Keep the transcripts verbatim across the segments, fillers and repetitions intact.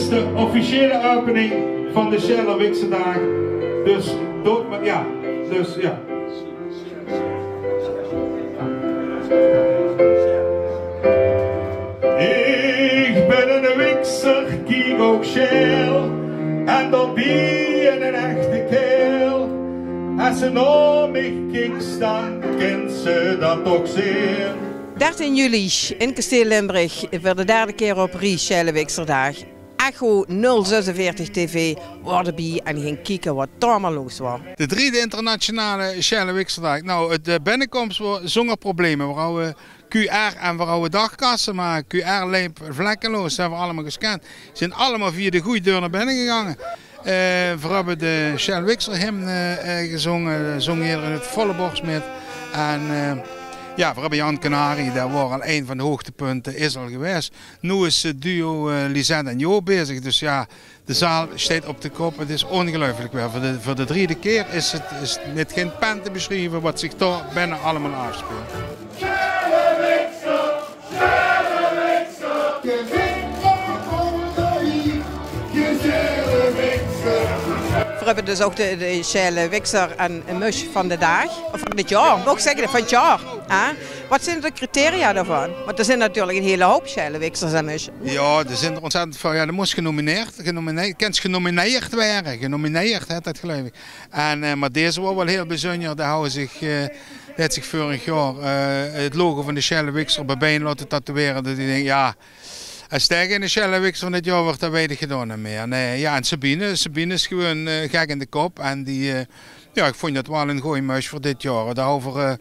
De officiële opening van de Sjelle Wikserdaag. Dus doot maar, ja. Dus ja. Ich bin eine Wikser, kiek ouch sjel. En daobie eine echte kael. Es se nao mich kieks, dan kins se dat toch zeen. Dertien juli in Kasteel Limburg veur de derde kier op rie Sjelle Wikserdaag. Echo nul zesenveertig TV waor d'rbie en ging kieke wat dao allemaol loos waor. De driede internationale Sjelle Wikserdaag. Nou, de binnekoms waor zónger probleme. Veer hawwe QR en veer hawwe dagkasse, maar QR leep vlekkeloos. Ze höbbe allemaol gescand. Ze zeen allemaol via de gooj deur nao binne gegange. Eh, veer höbbe de Sjelle Wikser hymne, eh, gezónge. Zóng ederein oet volle bors mit. En, eh, ja, veer höbbe Jan Kanari, dat waor al ein van de hoogtepunte, is al gewaes. Noe is, eh, duo, eh, Lisette en Jo bezig. Dus ja, de zaal steit op de kop. Het is óngeluifelik weer. Veur de, veur de driede kier is het, is het mit gein pen te besjrieve wat zich dao binne allemaol aafspeelt. Veer höbbe dus ouch de, de Sjelle Wikser en Mush van de daag, of van het jaor, mót ich zègke, van het jaor, hè? Wat zeen de criteria daovan? Want d'r zeen natuurlik ein hiel houp Sjelle Wiksers en Mush. Ja, d'r zeen d'r óntzèttend väöl. Ja, d'r mós genomineerd, genomineerd, kins genomineerd waere. Genomineerd hèt dat, geluif ich. En, eh, maar deze waor waal hiel bezunjer. Dae haw zich, eh, dae haet zich veurig jaor, eh, het logo van de Sjelle Wikser op 't bein laote tatoeëre. Dat ich dink, ja, es dae geine Sjelle Wikser van dit jaor wuuert, dan weit ich het ouch neet mieë. Nae, ja, en Sabine, Sabine is gewoon, eh, gek in de kop. En die, eh, ja, ich vónj dat waal ein gooj mush veur dit jaor. Dao hawwe veer, eh,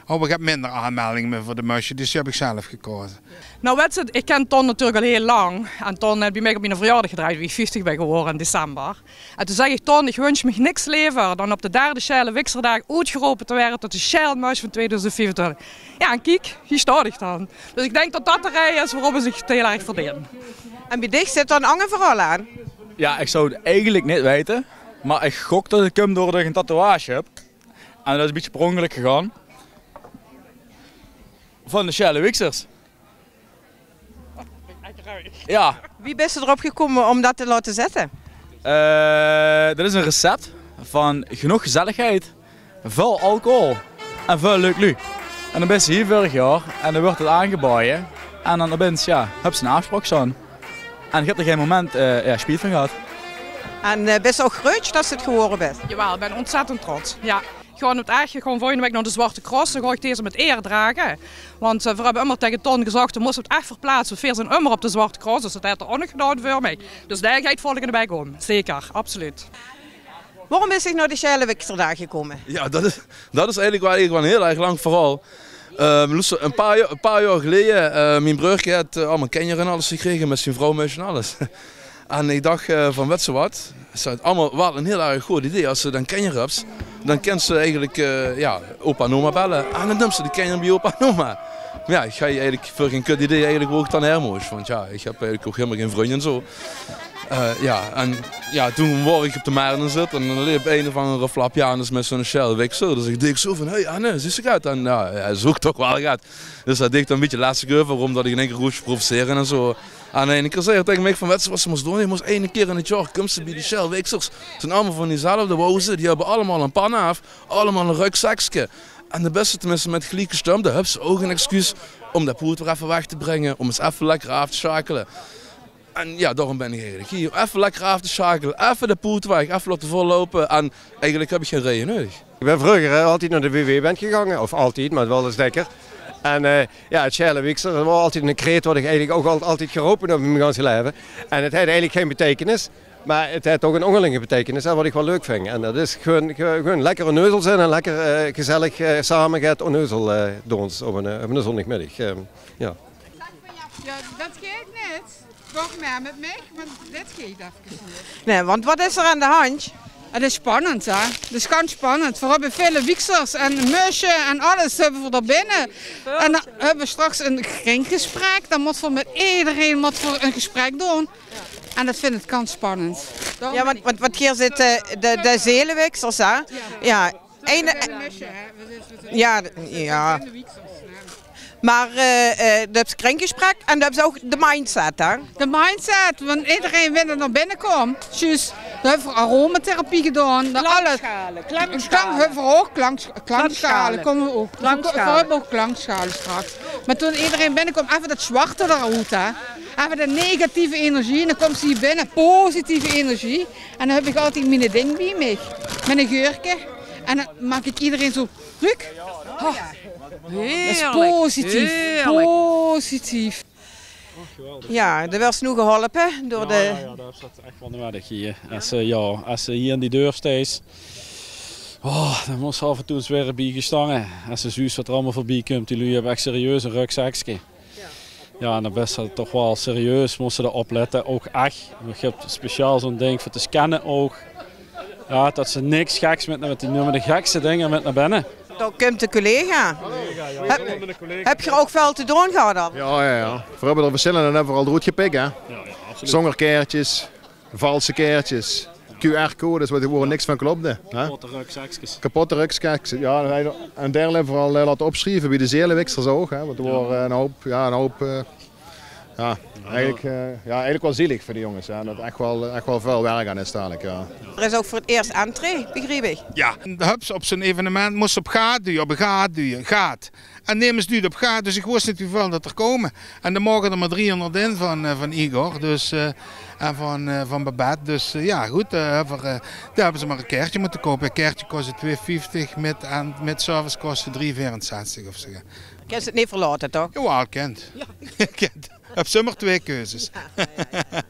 hawwe veer get minder aanmeldinge mit veur de mush, dus die höb ich zelf gekaoze. Nou, wèts se, ich ken Ton natuurlik al hiel lang. En Ton haet bie mich op miene verjaordaag gedrejd, wie ich vieftig bin gewore in december. En toen zag ich: "Ton, ich wunsj mich niks lever dan op de derde Sjelle Wikserdaag oetgerope te waere tot de Sjelle Mush van tweeduizend vierenveertig." Ja, en kiek, hie staon ich dan. Dus ich dink dat dat de reje is waorom ze zich het hiel erg verdeene. En bie dich zit dao ein anger verhaol aan? Ja, ich zou het eigelik neet weite, maar ich gok dat het kump doordat ich ein tatoeage höb. En dat is ein bietje per óngelök gegange. Van de Sjelle Wiksers. Ja. Wie bis se d'rop gekómme óm dat te laote zètte? Eh, dat is ein recept van genóg gezelligheid, väöl alcohol en väöl leuk luuj. En dan bis se hie veurig jaor en dan wuuert het aangebaoje. En dan opins, ja, höbs se ein aafspraok staon. En ich höb d'r gein moment, eh, ja, spiet van gehad. En, eh, bis se ouch greutsj dat se het gewore bis? Jawel, ich bin óntzèttend trots. Ja. Gewoon op het ech, gewoon volgende waek nao de Zwarte Cross, dan gaon ich deze mit eer drage. Want, eh, veer höbbe ummer taenge Ton gezag: "Doe mós het ech verplaatse, want veer zeen ummer op de Zwarte Cross." Dus dat haet d'r ouch nog gedaon veur mich. Dus dae geit volgende waek óm. Zeker, absoluut. Waorom bis se nao de Sjelle Wikserdaag gekómme? Ja, dat is, dat is eigelik waal, eigelik waal ein hiel erg lang verhaol. Ehm, loester, ein paar jaor, ein paar jaor geleje, eh, mien breurke haet, eh, allemaol kinjer en alles gekrege mit zien vrouw, mush en alles. En ich dach, eh, van, wèts se wat? Is het allemaol waal ein hiel erg good idee. Es se dan kinjer höbs, dan kins se eigelik, eh, ja, opa en oma belle. En dan dóms se de kinjer bie opa en oma. Maar ja, ich haw eigelik veur gein kut idee eigelik wo ich dan haer mós. Want ja, ich höb eigelik ouch hielemaol gein vrunj en zo. Eh, ja, en ja, toen waor ich op de Marne zitte en dan leep ein of anger flapjanus mit zo'n Sjelle Wikser. Dus ich dink zo van: "Hey Anne, zuus se get?" En ja, hae zoog toch waal get. Dus dat deeg dan ein bietje lastig euver, ómdat ich in ein kier roep provocere en zo. En in ein kier zag hae taenge mich van: "Wèts se wat se mós doon? Se mós eine kier in het jaor, kums se bie de Sjelle Wiksers. Het zeen allemaol van diezelfde woze, die höbbe allemaol ein pan aaf, allemaol ein rökzekske. En dan bis se teminste mit gelieke stum, dan höbs se ouch ein excuus óm de poet weer effe weg te bringe, óm ins effe lekker aaf te sjakele." En ja, daorom bin ich eigelik hie. Effe lekker aaf te sjakele, effe de poet weg, effe laote volloupe. En eigelik höb ich gein reje neudig. Ich bin vreuger, eh, altied nao de W W-band gegange, of altied, maar waal ins dèkker. En, eh, ja, het Sjelle Wikser, dat waor altied ein kreet wat ich eigelik ouch al, altied gerope höb in mien ganse laeve. En het haet eigelik gein beteikenis, maar het haet toch ein óngerlinge beteikenis, hè, wat ich waal leuk vinj. En dat is gewoon, ge-, gewoon lekker onneuzel zeen en lekker, eh, gezellig, eh, same get onneuzel, eh, doon op ein, eh, op eine zóndigmiddig. Ehm, ja. Ja, dat geit neet. Toch maar mit mich, want dit geit efkes neet. Nae, want wat is d'r aan de handj? Het is spannend, hè? Het is gans spannend. Veer höbbe väöl Wiksers en Musje en alles höbbe veer d'r binne. En dan höbbe veer straks ein kringgesprek. Dan mótte veer mit ederein mótte veer ein gesprek doon. En dat vinj ich gans spannend. Ja, want, want, want hie zitte de, de Sjelle Wiksers, hè? Ja. Ein, ja, ja. Mer eh, eh, det is kringgesprek en det is ouch de mindset, hè? De mindset, want ederein, wen d'r nao binne kump, zjus, veer höbbe aromatherapie gedaon, alles. Klankschale, klankschale. Klank, höbbe veer ouch, klank, klankschale, kómme veer ouch. Klankschale. Veer höbbe ouch klanksjale straks. Mer toen ederein binnekump, effe det zwarte d'roet, hè. Effe de negatieve energie, en dan kump ze hie binne, positieve energie. En dan höb ich altied mien ding bie mich, mit ein geurke. En dan maak ich ederein zo, ruuk. Oh, det is positief, positief. Ja, de waers noe geholpe door de... Ja, ja, det is ech waal nuuedig hie. Es se, ja, es se hie in die deur steis, oh, dan mós se aaf en toe ins waer biegestange. Es se zuus waat d'r allemaol veurbie kump, die luuj höbbe ech serieus ein rökzekske. Ja, en dan bès se toch waal serieus, mós se d'r oplètte, ouch ech. Ich höb speciaal zo'n ding veur te scanne ouch. Ja, det se niks geks mit, want die numme de gekste dinger mit nao binne. Dao kump de collega. Höb, höb geer ouch väöl te doon gehad al? Ja, ja, ja. Veer höbbe d'r versjillende, höbbe veer al d'roet gepik, hè. Zónger kaertjes, valse kaertjes, Q R-codes, waat d'r gewoon niks van klopde, hè. Kapotte rökzekskes. Kapotte rökzekskes, ja. En dae höbbe veer al eh, laote opsjrieve bie de Zeelewiksers ouch, hè. Want d'r waor eh, ein houp, ja, ein houp eh, Ja, eigelik, eh, ja, eigelik waal zielig veur die jónges, hè, det ech waal, ech waal väöl werk aan is dalik, ja. D'r is ouch veur 't eers entree, begriep ich. Ja, höbs se op zo'n evenement, mós se op gaat duje, op gaat duje, gaat. En nemes duujt op gaat, dus ich wis neet wieväöl det d'r kómme. En d'r moge d'r mer driehóngerd in van, eh, van Igor, dus, eh, en van, eh, van Babette. Dus, eh, ja, good, eh, höbbe veer, eh, dao höbbe ze mer ein kaertje mótte koupe. Ein kaertje kosde twee vieftig, mit, aan, mit servicekoste drie veerenzestig of zo. Kins se 't neet verlaote, toch? Jawaal, kint. Ja. Kint. Höbs se mer twee keuzes. Ja, ja, ja.